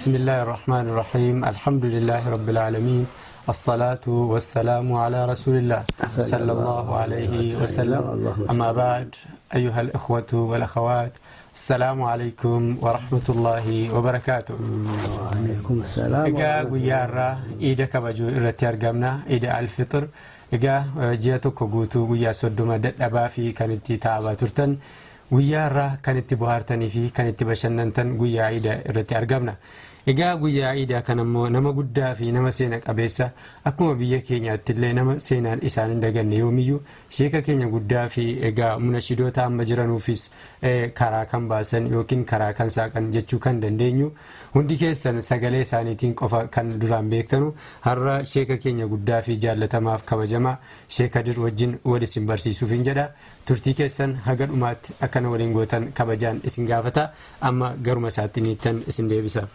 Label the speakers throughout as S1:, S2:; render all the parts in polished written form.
S1: بسم الله الرحمن الرحيم الحمد لله رب العالمين الصلاة والسلام على رسول الله صلى الله عليه وسلم أما بعد أيها الإخوة والأخوات السلام عليكم ورحمة الله وبركاته.
S2: وعليكم السلام.
S1: Egaa guyyaa iida kabajuu irratti argamna, iida alfixir. Egaa ji'a tokko guutuu guyyaa 30 dadhabaa fi kan itti taa'aa turtan, guyyaa irraa kan itti bohaartanii fi kan itti bashannantan guyyaa iida irratti argamna. Egaa guyyaa iidaa kan ammoo nama guddaa fi nama seena qabeessa akkuma biyya keenyaatti illee nama seenaan isaan hin daganne yoomiyyuu sheeka keenya guddaa fi egaa munashidoota amma jiranuufis karaa kan baasan yookiin karaa kan saaqan jechuu kan dandeenyu hundi keessan sagalee isaaniitiin qofa kan duraan beektanu har'a sheeka keenya guddaa fi jaallatamaaf kabajamaa Sheek Kadir wajjin wal isin barsiisuuf hin jedha. Turtii keessan haga dhumaatti akkana waliin gootan kabajaan isin gaafata. Amma garuma isaatti niittan isin deebisa.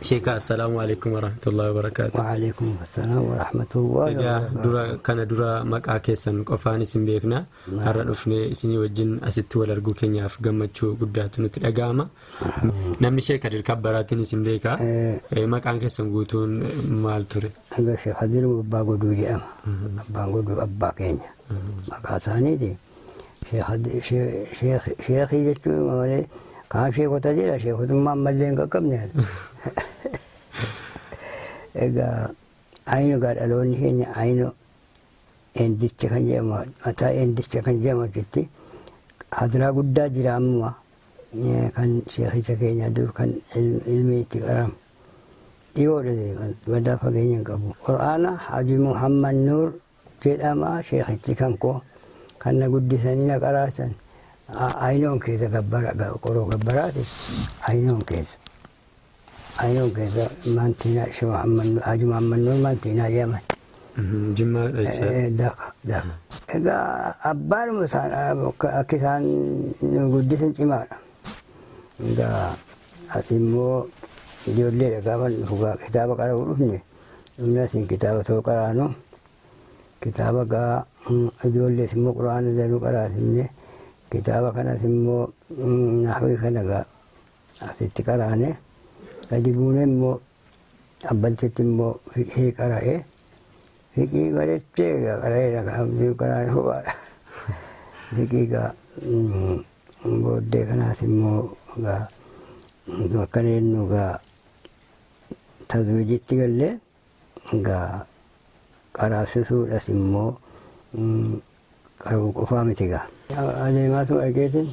S1: Sheeka, assalaamu alaikum warahmatullahi wabarakaatu.
S2: وعليكم السلام ورحمة الله.
S1: Egaa dura kana dura maqaa keessan qofaan isin beekna. Har'a dhufnee isinii wajjin asitti wal arguu keenyaaf gammachuu guddaatu nutti dhaga'ama. Namni Sheek Kadir Kabbaraatiin isin beeka. Maqaan keessan guutuun maal ture?
S2: Egaa Sheekh Kadir Abbaa Goduu jedhama. Abbaan Goduu abbaa keenya. Maqaa isaaniiti. Sheekii jechuun malee kaan sheekota jedha, sheekotummaa ammallee hin qaqqabne. Egaa ayinu gaa dhaloonni keenya ayinu endicha kan jedhamu, mataa endicha kan jedhamu achitti hadiraa guddaa jira amma kan sheekicha keenya dur kan ilmi itti qaramu. Dhiyoodha, badaa fageenya hin qabu. Qur'aana Haji Muhammad Nuur jedhama sheekichi kan koo kan na guddisanii na qaraasan. Ayinoon keessa gabbara qoroo gabbaraati ayinoon keessa. Ayinoon keessa maantiinaa Haji Muhammad Nuur maantiinaa jedhaman.
S1: Jimmaadha jechaadha.
S2: Daka daka. Egaa abbaanuma isaan akka isaan nu guddisan cimaadha. Egaa ati immoo ijoolleedha gaafa dhufu kitaaba qara'uu dhufne, dhufne asiin kitaaba too qaraanu kitaaba gaa ijoollees immoo quraana danuu qaraasifne, kitaaba kanas immoo nahwii kana gaa asitti qaraane, gadi buune immoo abbaltitti immoo fiqhii qara'e. Fiqhii bareechee egaa qara'eera, qaraane kophaadha. Fiqhii gaa booddee kanaas immoo gaa akkana jennu gaa tazwiijitti gallee gaa qaraasisuudhas immoo qaruu qofaa miti gaa. Adeemaatu argeetin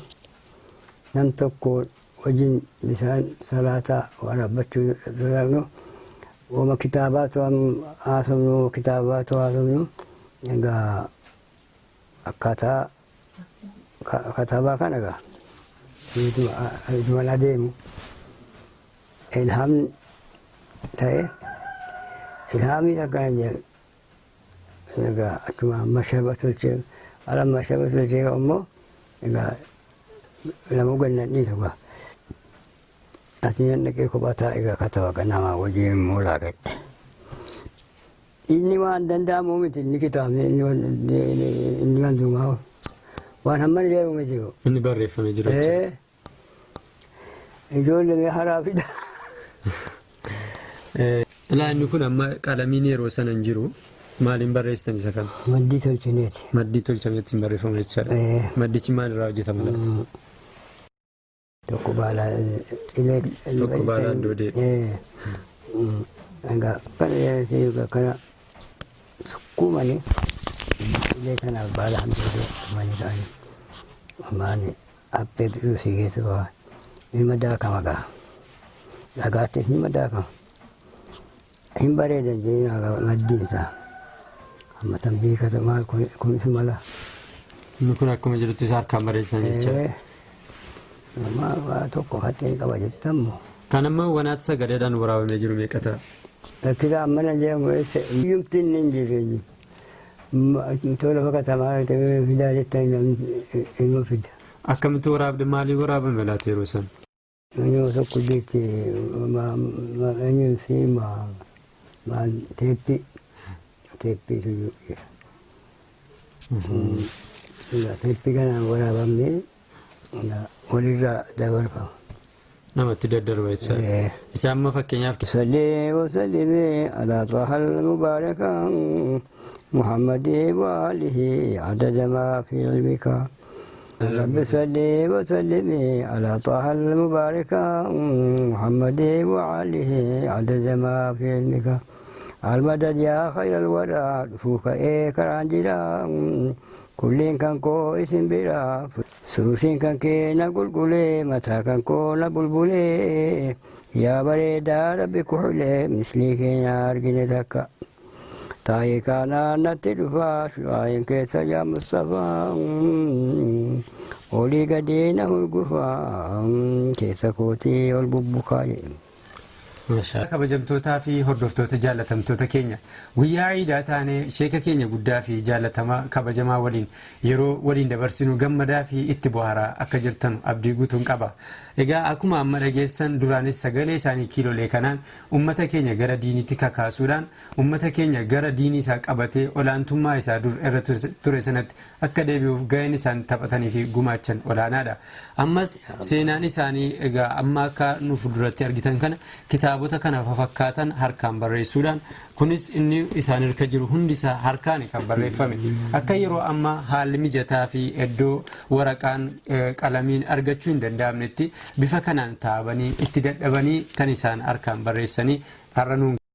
S2: nam tokko wajjin bisaan salaataa waraabbachuu salaatnu wama kitaabaatu haasofnu, kitaabaatu haasofnu. Egaa akkaataa kataabaa kana gaa itumaan adeemu ilhaamni ta'e, ilhaamii akkana jedhu. Egaa achuma mashaba tolchee, ala mashaba tolchee immoo egaa lamuu gannan dhiisu gaa. Ati nan dhaqee kophaa taa'ee egaa kataba namaa wajjin immoo laaqadhe. Inni waan danda'amu miti, inni kitaabni inni manzuumaa waan hamma jedhamu miti.
S1: Inni barreeffamee jiru jechuudha.
S2: Ijoollee mee haraa fida.
S1: Ilaa, inni kun amma qalamiin yeroo sana hin jiru. Maaliin barreessitan isa kana?
S2: Maddii tolchineeti.
S1: Maddii tolchameetti barreeffama jechaadha. Maddichi maalirraa hojjetama laata?
S2: Tokko baala qilee.
S1: Tokko baala doodee.
S2: Egaa kana kana sukkuumanii qilee sanaaf baala handoodee tumanii ta'anii maani appee biqiluu keessa ba'a. Ilma daakama gaa. Dhagaattis ilma daakama. Hin bareedan jedhee maddiin isaa. Amma tan beekata maal kun isu mala.
S1: Inni kun akkuma jirutti isa harkaan barreessan jechaadha.
S2: Amma waa tokko haxeen qaba jettammoo.
S1: Kan amma wanaatti sagaleedhaan waraabamee jiru meeqa ta'a?
S2: Takkila ammana jedhamu eessa iyyumti inni hin jiru. Tola fakkaatamaa fidaa jettan ilma fida.
S1: Akkamitti waraabde, maalii waraabame laata yeroo san?
S2: Yoo tokko jetti eenyuun si maal teeppii teeppiitu jira. Teeppii kanaan waraabamnee walirraa dabarfama.
S1: Namatti daddarba jechaadha. Isaan amma fakkeenyaaf.
S2: صلي وسلمي على طه المبارك محمد وآله عدد ما في علمك رب صلي وسلمي على طه المبارك محمد وآله عدد ما في علمك المدد يا خير الورى فوق إيكر عندنا كلين كان كو اسم بلا سوسين كان كينا قلقلي متى كان كو بلبلي يا بريدا ربي كحلي مثلي كينا أرجل تكا تاي كان نتلفا شعين كيسا يا مصطفى أولي قدينه القفا كيسا كوتي والببخاري.
S1: Kabajamtootaa fi hordoftoota jaalatamtoota keenya guyyaa iidaa taanee sheeka keenya guddaa fi jaalatamaa kabajamaa waliin yeroo waliin dabarsinu gammadaa fi itti bohaaraa akka jirtan abdii guutuun qaba. Egaa akkuma amma dhageessan duraanis sagalee isaanii kiilolee kanaan uummata keenya gara diiniitti kakaasuudhaan uummata keenya gara diinii isaa qabatee olaantummaa isaa dur irra ture sanatti akka deebi'uuf gaheen isaan taphatanii fi gumaachan olaanaadha. Ammas seenaan isaanii egaa amma akka nu fuulduratti argitan kana kitaabota kana fakkaatan harkaan barreessuudhaan kunis inni isaan harka jiru hundi isaa harkaan kan barreeffame akka yeroo ammaa haalli mijataa fi iddoo waraqaan qalamiin argachuu hin danda'amnetti bifa kanaan taa'anii itti dadhabanii kan isaan harkaan barreessanii har'a nuun